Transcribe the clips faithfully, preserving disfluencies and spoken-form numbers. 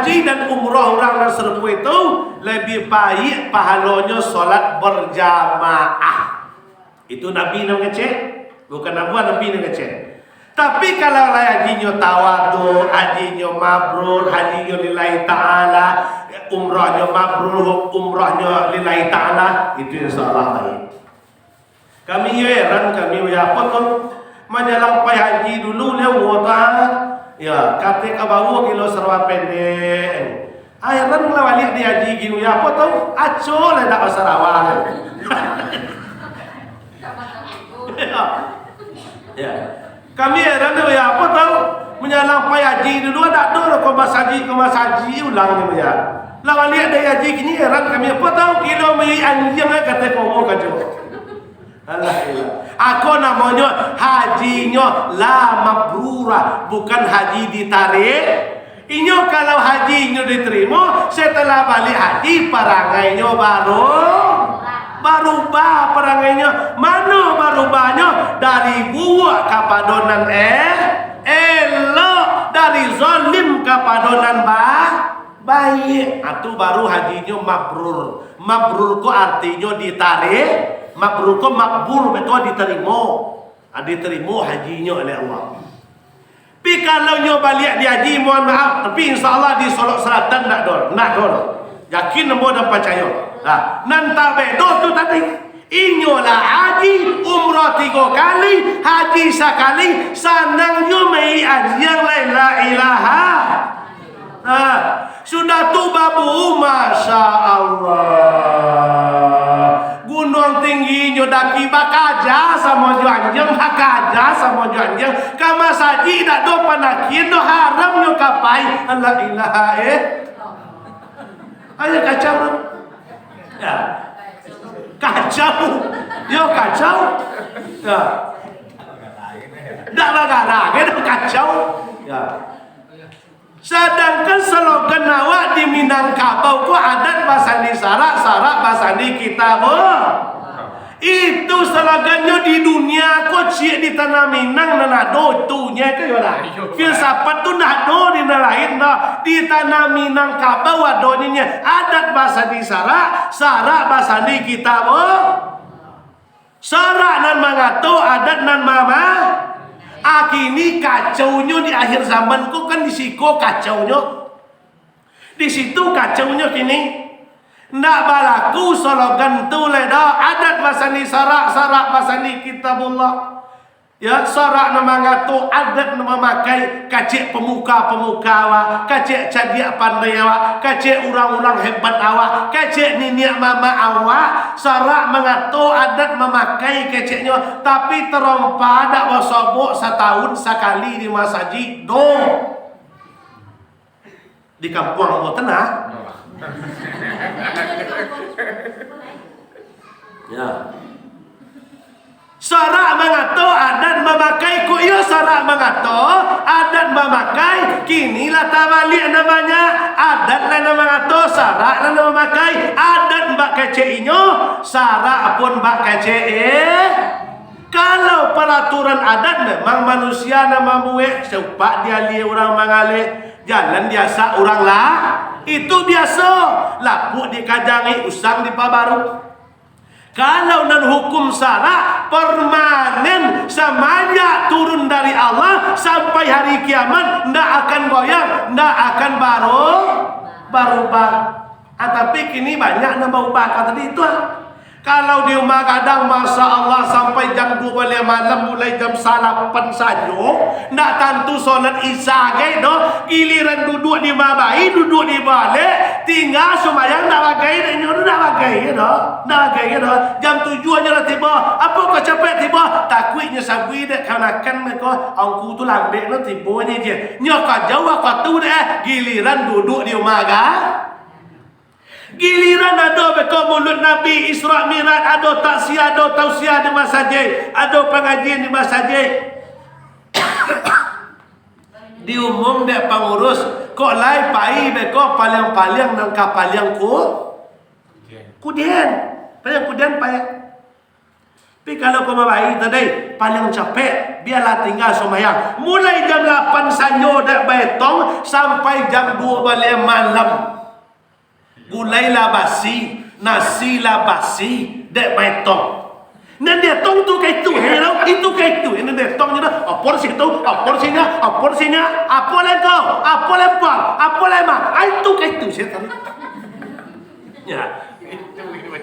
Haji dan umrah urang nan sarupo itu, labiah baiak pahalonyo salat barjamaah. Itu Nabi nan mangecek, bukan ambo, Nabi nan mangecek. Tapi kalau lah hajinyo tawaduk, hajinyo mabrur, hajinyo lillahi ta'ala, umrahnyo mabrur, umrahnyo lillahi ta'ala, itu insya Allah baik. Kami yo heran kami, yo apo tu? Manjalang pai haji dulu leh umrah tu, ah. Ya, katek ka bawah kilo sarwa pendek. Ah, heran lah baliak di haji gini, yo apo tu? Aco lah dak basarawa. Ya. Ya. Kami heran tu, yo apo tu? Manjalang pai haji dulu, dak ado lah kau basaji, kau basaji ulang ni, ya. Lah baliak dari haji gini heran kami, apo tu? Kilo miri anjiang lah katek kau kajo. Alah, ilah. Ako namonyo hajinyo la mabrurah, bukan haji ditarik. Inyo kalau hajinyo ditarimo, setelah baliak haji, parangainyo baru, barubah parangainyo. Mano barubahnyo? Dari buruak kapado nan eh, elok, dari zalim kapado nan ba-, baiak. Ah, tu baru hajinyo mabrur. Mabrur ko artinyo ditarik, mabrur ko makbul, betul, ditarimo. Ah, ditarimo hajinyo oleh Allah. Tapi kalau nyo baliak di haji, mohon maaf, tapi insya Allah di Solok Selatan ndak do, ndak do. Yakin ambo dan pacayo. Nah, nan tabeda tu tadi. Inyo lah haji, umrah tigo kali, haji sakali, sanang jo mai anjiang lai, la ilaha. Nah, sudah tu babu, masya Allah. Gunuang Tinggi nyo daki bakaja samo jo anjiang, bakaja samo jo anjiang. Ka masajik dak do panakian do, haram nyo ka pai. La ilaha, eh. Ayo kacau tu. Ya. Kacau. Yo kacau. Ya. Dak bagarah, kan kacau. Ya. Sadangkan slogan awak di Minangkabau ko adat basandi sarak, sarak basandi kitabullah. Itu slogannyo di dunia ko, ciek di tanah Minang nan ado itu nyo ko yo lah. Filsafat tu ndak ado di nan lain doh. Di tanah Minangkabau adonyo nyo adat basandi sarak, sarak basandi kitabullah. Sarak nan mangato, adat nan mama-, ah, kini kacaunyo di akhir zaman ko kan di siko kacaunyo. Di situ kacaunyo kini. Ndak balaku slogan tu lai doh. Adat basandi sarak, sarak basandi kitabullah. Ya, sarak nan mangato, adat nan mamakai, kecek pamuka-pamuka awak, kecek cadiak pandai awak, kecek urang-urang hebat awak, kecek niniak mamak awak, sarak mangato, adat mamakai keceknyo, tapi tarompa dak basobok satahun sakali di masajik doh. Di kampuang ambo tanah. Ya. Sarak mangato, adat mamakai, kok iyo sarak mangato, adat mamakai, kini lah tabaliak namanya, adat lah nan mangato, sarak lah nan mamakai, adat bak kecek inyo, sarak pun bak kecek eh. Kalau paraturan adat memang manusia nan mambuek, supak dialia urang mangaleh, jalan diasak urang lah, itu biaso, lapuak dikajangi, usang dipabaru. Kalau nan hukum sarak, permanen, samanjak turun dari Allah sampai hari kiamat, ndak akan goyang, ndak akan baru-, barubah. Ah, tapi kini banyak nan baubah ka tadi tu, ah. Kalau di rumah gadang, masya Allah, sampai jam duo baleh malam, mulai jam salapan sajo, ndak tantu solat Isya gai doh. Giliran duduak di mabai, duduak di baleh, tingga sumbayang ndak bagai, ndak inyo tu ndak bagai doh. Ndak bagai doh. Jam tujuah nyo lah tibo. Apo kok capek tibo? Takuik nyo sabui dek kamanakan ko. Angku tu lambek lo tibo nyo je. Nyo ka jauah ka tu dek, giliran duduak di rumah ga-, Giliran ado beko mulud Nabi, Isra Mi'raj, ado taksiah, ado tausiah di masajik, ado pangajian di masajik. Diumum dek pangurus, kok lai pai beko paliang-paliang nan ka paliang ku-, kudian. Paliang kudian pai. Tapi kalau kau babaik tadi, paling capek, bialah tinggal sumbayang. Mulai jam lapan sanjo dek baetong, sampai jam duo baleh malam. Gulai lah basi, nasi lah basi, dek baetong. Nan dietong tu ka itu, he, tau? Itu ka itu, he, nan dietong je dah. Apo di situ, apo di sini, apo di sini, apo lengkau, apo lempang, apo lemah. Ah, itu ka itu, saya tadi. Ya.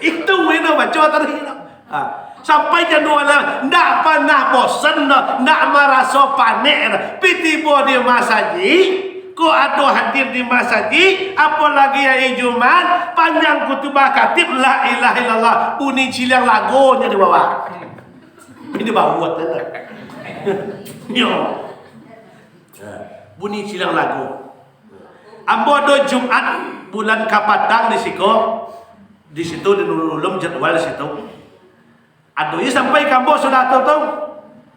Itu, he, tau, baco tadi, tau. Ha. Sampai jam duo malam, ndak panah bosan doh, ndak maraso panek doh. Pi tibo di masajik, ko ado hadir di masajik, apolagi ari Jumat, panjang kutubah khatib, la ilaha illallah, bunyi ciliang lagonyo di bawah. Ini bawah tu lah. Yo. Ha. Bunyi ciliang lagu. Ambo ado Jumat bulan kapatang di siko, di situ di Nurul Ulum jadwal di situ. Ado je sampai ka ambo sudah tu, tu.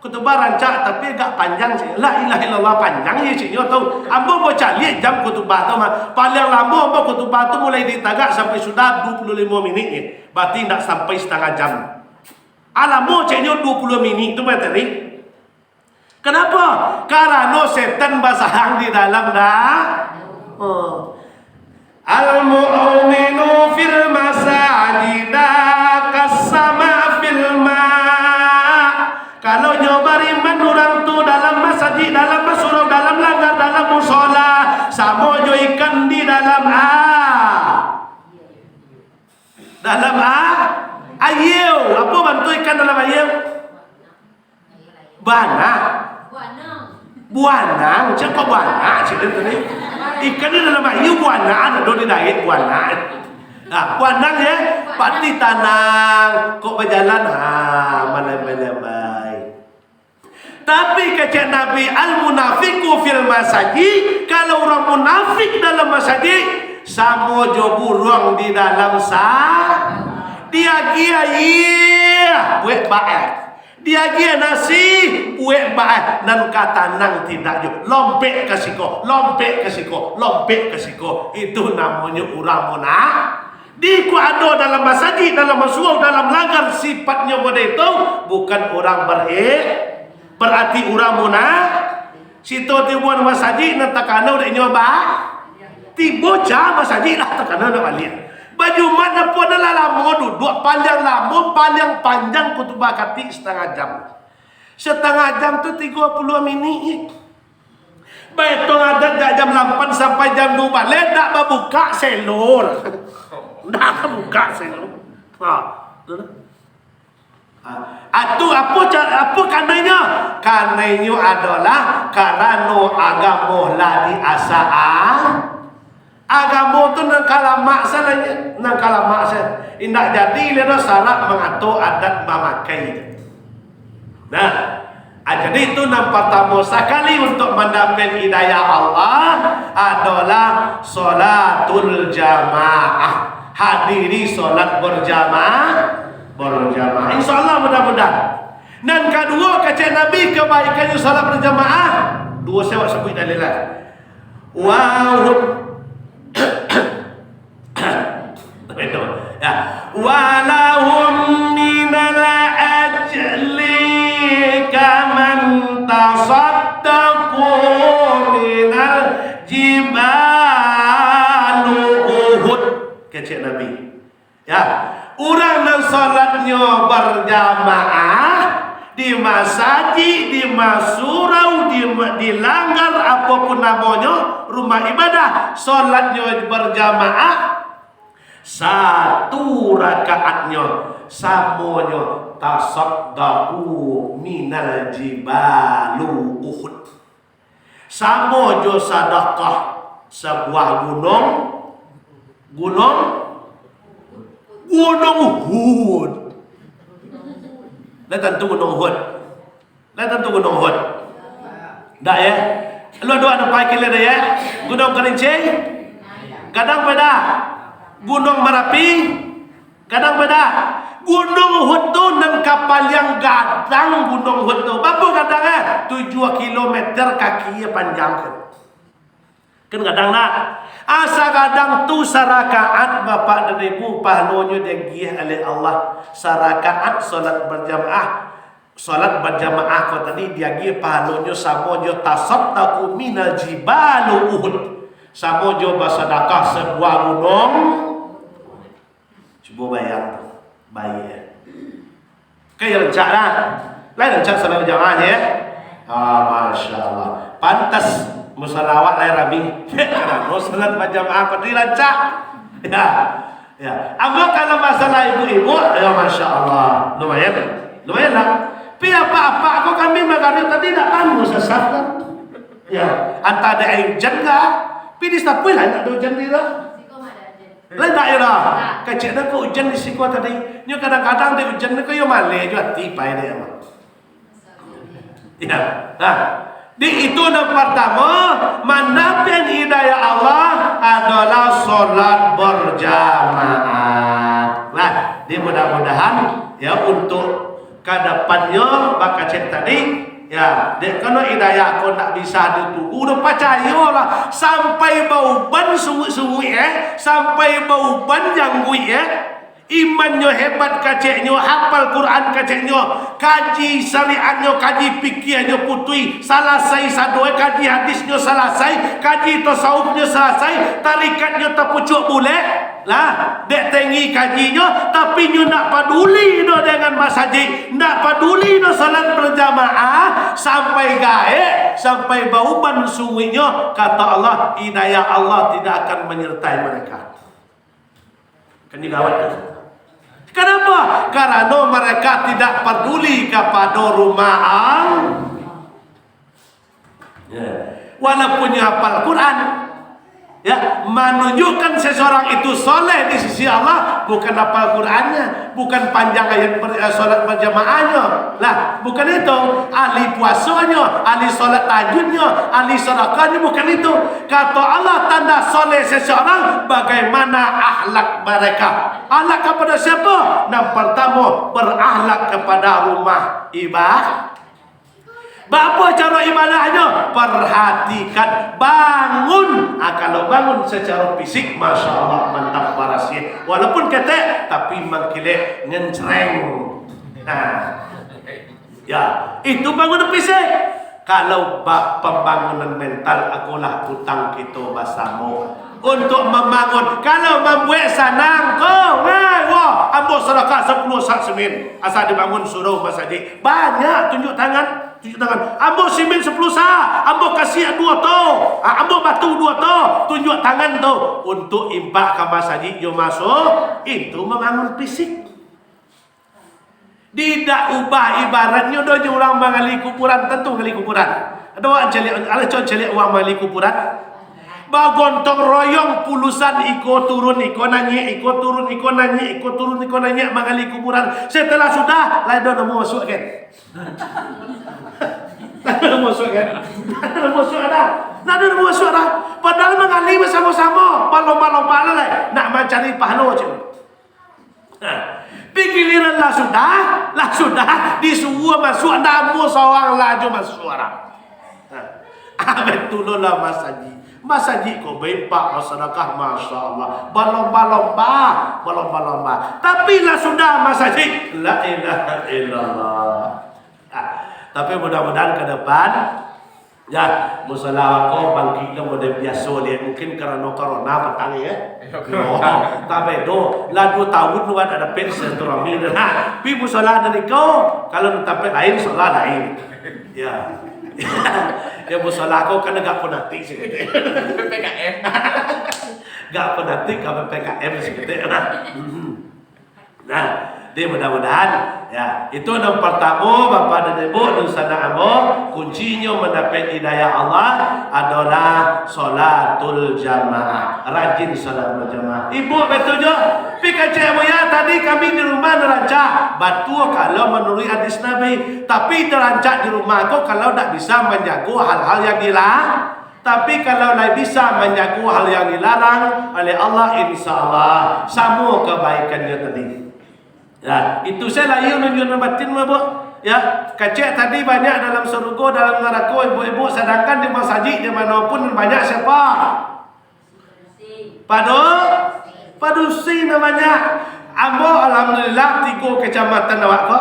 Kutubah rancak, tapi agak panjang cik. La ilaha illallah panjang je ciknyo tu. Ambo bacaliak jam kutubah tu mah. Paling lamo ambo kutubah tu mulai ditagak sampai sudah duo puluah limo minik je. Berarti ndak sampai satangah jam. Ah, lamo ciknyo duo puluah minik tu, materi. Kenapa? Karano setan basahang di dalam dah. Oh. Al-mu'minu fil masajida kasama fil ma. Kalau nyo bariman urang tu dalam masajik, dalam surau, dalam langgar, dalam musola, samo jo ikan di dalam a. Dalam a, aia. Apo bantuak ikan dalam aia? Bana. Buanang, cako buana, cako tadi. Ikan ni dalam aia buana, ado di daik buana. Nah, buanang ya, pati tanang, kok bajalan, ha, malambai-lambai. Tapi kecek Nabi, al munafiku fil masajid, kalau urang munafik dalam masajid, samo jo buruang di dalam sa-, diagiah, iya, buek baek. Diagiah nasi, buek bae, nan ka tanang tindak jo, lompek ka siko, lompek ka siko, lompek ka siko. Itu namonyo urang muna-, di ko ado dalam masajik, dalam masuak, dalam langgar, sifatnyo model itu, bukan urang ber-, berarti urang muna-, Sito tibuan masajik nan takana dek inyo ba-, tibo ja masajik lah takana nak baliak. Bajumat apo nan lah lamo duduak, paliang lamo, paliang panjang kutubah katik satangah jam. Satangah jam tu tigo puluah minik. Baetong adat jak jam lapan sampai jam duo baleh, dak babukak selo. Dak babukak selo. Ha, tu lah. Ah, atu apo ca-, apo kanainyo? Kanainyo adolah karano agamo lah diasa-, agamo tu nan ka lamak sajo, nan ka lamak sajo. Indak jadi lai doh syarat mangato adat mamakai tu. Nah, ah, jadi itu nan partamo sakali untuak mandapek hidayah Allah adolah sholatul jamaah. Hadiri sholat berjamaah, berjamaah. Insya Allah mudah-mudahan. Nan kaduo, kecek Nabi, kebaikan sholat berjamaah. Duo se awak sabuik dalil lah. Wahum. Itu. Ya. Walahum minal ajli kaman tasaddaqu minal jibalu Uhud. Kecek Nabi. Ya, urang nan sholatnyo berjamaah di masajik, di masurau, di, di langgar, apopun namonyo, rumah ibadah, sholatnyo berjamaah, satu rakaatnyo samonyo tasaddaqu minal jibalu Uhud. Samo jo sadakah sabuah gunung, gunung, gunung Uhud. Lah tantu gunung Uhud. Lah tantu gunung Uhud. Ndak, ya? Lu dua nampak kilo dah, ya? Gunung Kerinci? Gadang peda? Gunung Marapi? Gadang peda? Gunung Uhud tu nan ka paliang gadang Gunung Uhud tu. Bapo gadang, eh? Tujuah kilometer kaki panjang tu. Kan kadang nak, asa kadang tu sarakaat, Bapak dan Ibu, pahalonyo diagiah oleh Allah. Sarakaat salat berjamaah, salat berjamaah ko tadi diagiah pahalonyo samo jo tasaddaqu minal jibalu Uhud. Samo jo basadakah sabuah gunung. Cubo bayang tu, bayia. Kan yo rancak lah. Lai rancak salat bajamaah, yo? Ah, Masya Allah. Pantas musala awak lai rami. Karano salat bajamaah pasti rancak. Ya. Ya. Ambo kalau masalah ibu-ibu, ya Masya Allah. Lumayan. Lumayan lah. Pi apak-apak ko kami magarib tadi ndak tahu sasat kan. Ya. Antah ado ujan kah? Pi di sapui lah ndak ado ujan di lah. Lai ndak yo lah. Kecek dah ko ujan di siko tadi. Nyo kadang-kadang di ujan ko yo maleh jo ati pai dek mah. Ya. Nah, di itu nan partamo, mandapekan hidayah Allah adolah salat berjamaah. Nah, di mudah-mudahan ya untuk ka dapannyo bakacek tadi, ya, dek karano hidayah ko ndak bisa ditunggu, udah pacayolah, sampai bauban suwik-suwik, eh, sampai bauban jangguik, eh. Imannyo hebat kaceknyo, hapal Quran kaceknyo, kaji syariatnyo, kaji pikianyo putui, salasai sado, eh, kaji hadisnyo salasai, kaji tasawufnyo salasai, tarikatnyo tapucuak bulek. Lah, dek tenggi kajinyo, tapi nyo ndak paduli doh dengan masajik, ndak paduli doh salat berjamaah, sampai gaek, sampai bauban suwiknyo, kata Allah, hidayah Allah tidak akan menyertai mereka. Kan gawat kan? Kenapa? Karena mereka tidak peduli kepada rumah Allah. Ya. Walaupun nyo hapal Quran, ya, menunjukkan seseorang itu soleh di sisi Allah, bukan hapal Qurannya, bukan panjang ayat ber-, eh, salat berjamaahnya. Lah, bukan itu. Ahli puasanya, ahli salat tahajudnya, ahli sedekahnya, bukan itu. Kata Allah, tanda soleh seseorang bagaimana akhlak mereka. Akhlak kepada siapa? Yang pertama, berakhlak kepada rumah ibadah. Baapo caro ibadahnyo? Parhatikan, bangun. Ah, kalau bangun sacaro fisik, Masya Allah, mantap, barasiah. Walaupun ketek, tapi mangkilek, ngencreng. Nah, ya, itu bangunan fisik. Kalau bab pambangunan mental, akolah utang kito basamo. Untuk mambangun, kalau mambuek sanang ko, weh, wah, ambo sadakah sapuluah sak simin, asa dibangun surau masajik. Banyak tunjuk tangan. Tunjuk tangan. Ambo simin sapuluah sak, ambo kasiak duo to, ah, ambo batu duo to, tunjuk tangan tu, untuk impak ka masajik jo masuk, itu mambangun fisik. Tidak ubah ibaratnyo doh jo urang manggali kuburan, tantu gali kuburan. Ado urang caliak, ado caliak urang manggali kuburan. Bagontong royong pulusan iko turun, iko naiak, iko turun, iko naiak, iko turun, iko naiak manggali kuburan. Setelah sudah, lai ado namuah masuak kan? Ndak ado namuah masuak kan? Ndak ado namuah masuak dah. Ndak ado namuah masuak dah. Padahal manggali basamo-samo, balomba-lomba lah lai. Nak mancari pahalo cek. Nah, pi giliran lah sudah, lah sudah, disuruah masuak namuah surang lah jo masuak urang. Nah, ah, betul lah masajik. Masajik ko baimpak, basadakah, Masya Allah. Balomba-lomba, balomba-lomba. Tapi lah sudah masajik, la ilaha illallah. Ah, tapi mudah-mudahan ke depan, ya, musala ko bangkik lo model biaso lihat. Mungkin karano corona patang, ya. Iyo, corona. Oh, tapi tu, lah duo tahun tu kan ada pen silaturahmi tu. Nah, pi musala dari kau, kalau di tempat lain, musala lain. Ya. Ya, musala ko kan agak fanatik sih gitu. P P K M. Agak fanatik, agak P P K M sih gitu. Nah. Mhm. Nah, jadi mudah-mudahan, ya, itu yang pertama, Bapak dan Ibu, dunsanak ambo, kuncinyo mandapek hidayah Allah adolah sholatul jamaah. Rajin sholat berjamaah. Ibu, betul jo? Pi kacek ambo ya, tadi kami di rumah narancak. Batua kalau manuruik hadis Nabi. Tapi narancak di rumah ko kalau dak bisa manjago hal-hal yang dilarang. Tapi kalau lai bisa manjago hal yang dilarang oleh Allah, insya Allah, samo kebaikannyo tadi. Nah, itu sajo lah iyo nunjuakan batin mah, Bu. Ya, kecek tadi banyak dalam sarugo, dalam narako, ibu-ibu, sadangkan di masajik di mano pun banyak siapa? Padu-, padusi nan banyak. Ambo, alhamdulillah, tigo kecamatan awak ko.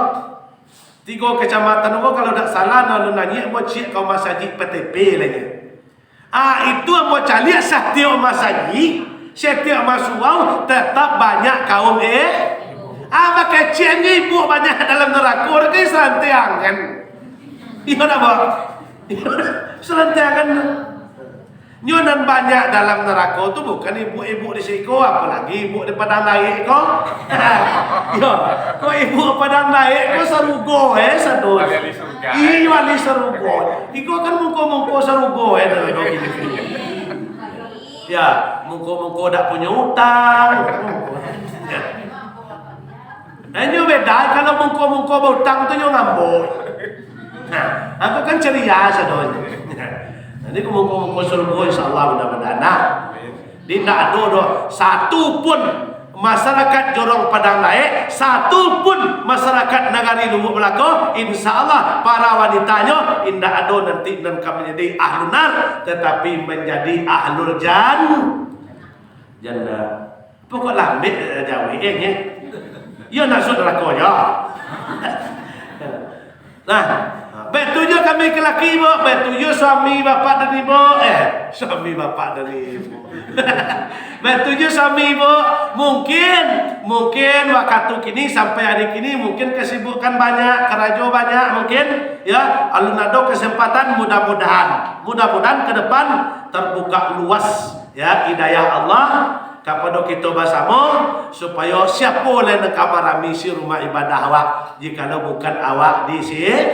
Tigo kecamatan ko, kalau dak salah, nan alun nanyik, ambo ciek ka masajik P T P lai. Ah, itu ambo caliak satiok masajik, satiok ma surau, tetap banyak kaum, eh. Ah, bakecek ni ibu banyak dalam narako, kan salantiangan. Iyo dak, Bang? Salantiangan. Nyo nan banyak dalam narako tu bukan ibu-ibu di siko, apolai ibu di Padang Daek ko. Yo, ko ibu Padang Daek ko sarugo, eh, sadonyo. Ahli surga. Iyo, ahli sarugo. Iko kan mungko-mungko sarugo, eh, dalam doa ini. Ya, mungko-mungko dak punyo utang. Ya. Eh, nyo beda, kalau mungko-mungko bautang tu nyo ngambek. Nah, aku kan ceria sadonyo. Jadi mungko-mungko sarugo, insyaallah, mudah-mudahan. Nah, di ndak ado doh satu pun masyarakat Jorong Padang Daek, satu pun masyarakat Nagari Lubuak Balako, insyaallah para wanitanyo indak ado nanti nan ka manjadi ahlu nar, tetapi manjadi ahlul jan-, jannah. Pokok lambek, eh, jawek, eh, nye. Iyo nak suok narako jo. Nah, baitu juo kami ka laki, Bu, baitu juo suami bapak dan ibu, eh, suami bapak dan ibu. Baitu juo suami ibu, mungkin, mungkin wakatu kini sampai hari kini mungkin kesibukan banyak, karajo banyak mungkin, ya, alun ado kesempatan, mudah-mudahan, mudah-mudahan ke depan terbuka luas, ya, hidayah Allah kapado kito basamo, supayo siapo lai nan ka maramisi rumah ibadah awak, jikalau bukan awak di si-,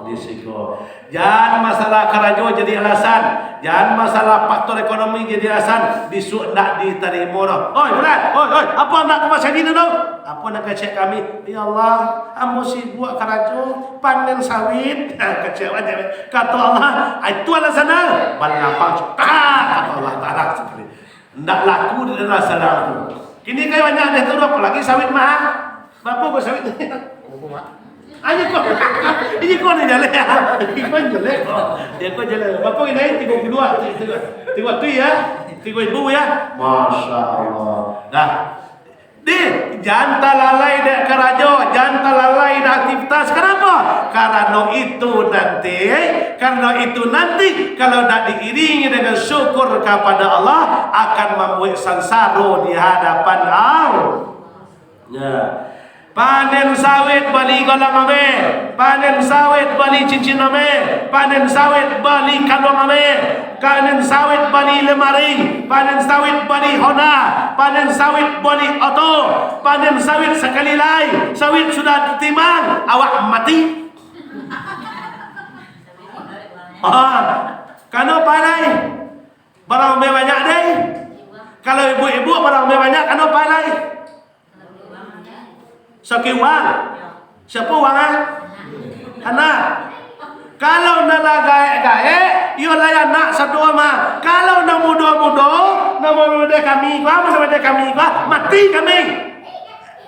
di siko. Jan masalah karajo jadi alasan, jan masalah faktor ekonomi jadi alasan, bisuak ndak ditarimo doh. Oi, bulan, oi, oi, apo ndak ka masajik tu? Apo nan kecek kami? Ya Allah, ambo sibuak karajo, panen sawit. Kecek aja. Kato Allah, "Ah, itu alasan ah." Balapang, ah, kato Allah Taala sakali. Ndak laku di dalam sadang tu. Kini kayu banyak deh tu, apolai sawit mahal. Barapo ko sawit? Ayo ko. Ini ko ni jaleh. Ini ko jaleh. Dia ko jaleh. Barapo ini? Tigo puluh dua. Tigo, tigo tu ya. Tigo ribu ya. Masya Allah. Dah. Dih, jan talalai dek karajo, jan talalai dek aktivitas. Kenapa? Karano itu nanti, karano itu nanti, kalau dak diiringi dengan syukur kepada Allah, akan mambuek sansaro di hadapan Allah. Ya. Panen sawit bali galang ame, panen sawit bali cincin ame, panen sawit bali kalung ame, panen sawit bali lemari, panen sawit bali Honda, panen sawit bali oto, panen sawit sakali lai, sawit sudah ditimbang, awak mati. Ah, kano pahalai. Barang ame banyak deh. Kalau ibu-ibu barang ame banyak, kano pahalai. Sakiwang. Siapo wang ah? Anak. Kalau nan lah gaek-gaek, iyo lah anak sado mah. Kalau nan mudo-mudo, nan mudo kami ko, nan mudo kami ko, mati kami.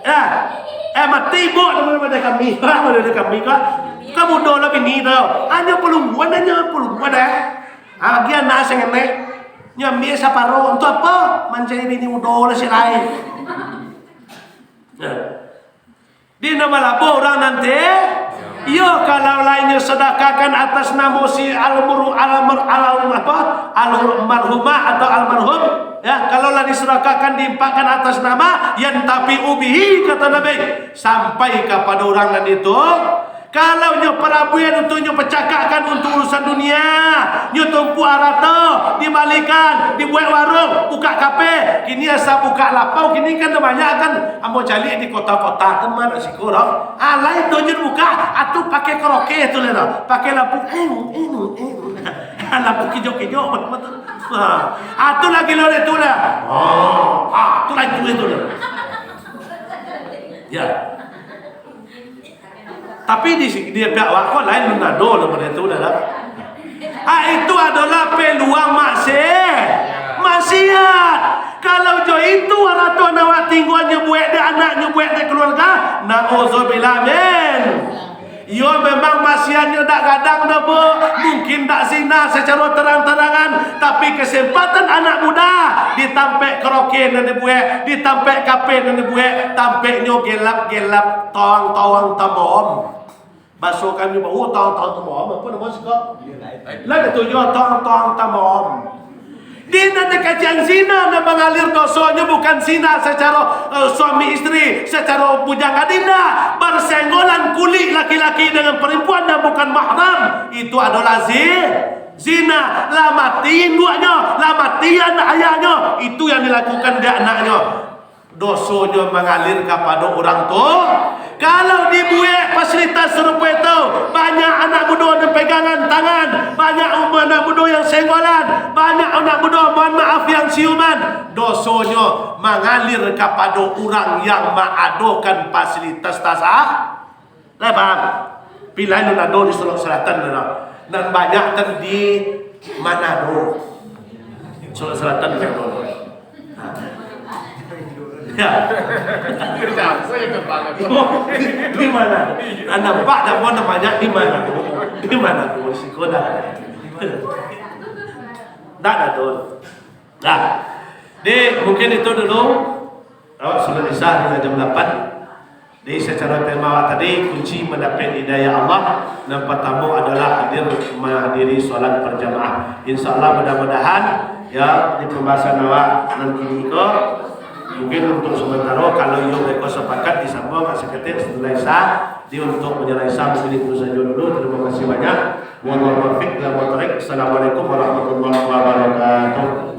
Ya. Eh, mati ibu, nan mudo kami ko, nan mudo kami ko. Kan mudo lah bini tu. Hanyo palungguan, hanyo palungguan eh. Agiah anak sangenek. Nyo ambiak saparo, untuak apo? Mancari bini mudo lah si lain. Nah. Di nan balabuah urang nanti, iyo, kalau lah inyo sadakahkan atas namo si almur-, almur-, almur-, apa? Almarhumah atau almarhum, ya, kalau lah disadakahkan, diinfakkan atas nama, yantafi'u bihi, kata Nabi, sampai kapado urang nan itu, kalau nyo parabuian untuak nyo pacakakkan untuak urusan dunia, nyo tumpuak arato, dibalikan, dibuek warung, bukak kafe, kini asa bukak lapau, kini kan banyak kan, ambo caliak di kota-kota tu mah dak siko doh. Alai tu nyo bukak, atu pakai karaoke tu lah doh, pakai lampu, eng, eng, eng, lampu kijo-kijo, betul. Ha, atu lagi lo dek tu lah. Oh, ha, tu lagi tu, tu lah. Ya. Tapi di si-, di pihak awak ko lain, nan ado lah pado itu, dah lah. Ah, itu adolah peluang maksi-, maksiat. Kalau jo itu arato nan awak tingga nyo buek dek anak, nyo buek dek keluarga, nauzubillah min. Iyo, memang masianyo dak gadang doh, Bu. Mungkin dak zina sacaro tarang-tarangan, tapi kesempatan anak muda, di tampek karaoke nan dibuek, di tampek kafe nan dibuek, tampeknyo gelap-gelap, tawang-tawang tamam. Baso kami, Bu, tawang-tawang tamam, apo namo siko? Lah dituju tawang-tawang tamam. Di nan dikecek zina nan mangalir dosonyo bukan zina sacaro, eh, suami isteri, sacaro bujang gadinyo, barsenggolan kulik laki-laki dengan perempuan yang bukan mahram, itu adolah zi-, zina. Lah mati induaknyo, lah mati anak ayahnyo, itu yang dilakukan dek anaknyo. Dosonyo mangalir kapado urang tu. Kalau dibuek fasilitas sarupo itu, banyak anak mudo nan pegangan tangan, banyak um-, anak mudo yang senggolan, banyak anak mudo, mohon maaf, yang siuman. Dosonyo mangalir kapado urang yang maadokan fasilitas tasah-, Lah paham? Pilai nan ado di Solok Selatan tu lah. Nan banyak kan di Manado. Solok Selatan di Manado. Ya. Di mana? Anda nampak dah pun banyak di Manado. Di Manado, di siko dah. Dah, dah tu. Dah. Jadi, mungkin itu dulu. Awak sudah Isya hinggo jam lapan. Jadi, secara tema awak tadi, kunci mandapek hidayah Allah, nan partamo adalah hadir, mahadiri solat berjamaah. Insya Allah, mudah-mudahan, ya, di pembahasan awak nan kini ko, mungkin untuk sementara, kalau iyo mereka sepakat, disambung agak saketek setelah Isya. Jadi, untuk menjelang Isya, mungkin itu saja dulu. Terima kasih banyak. Wabillahi taufiq wal hidayah. Assalamualaikum warahmatullahi wabarakatuh.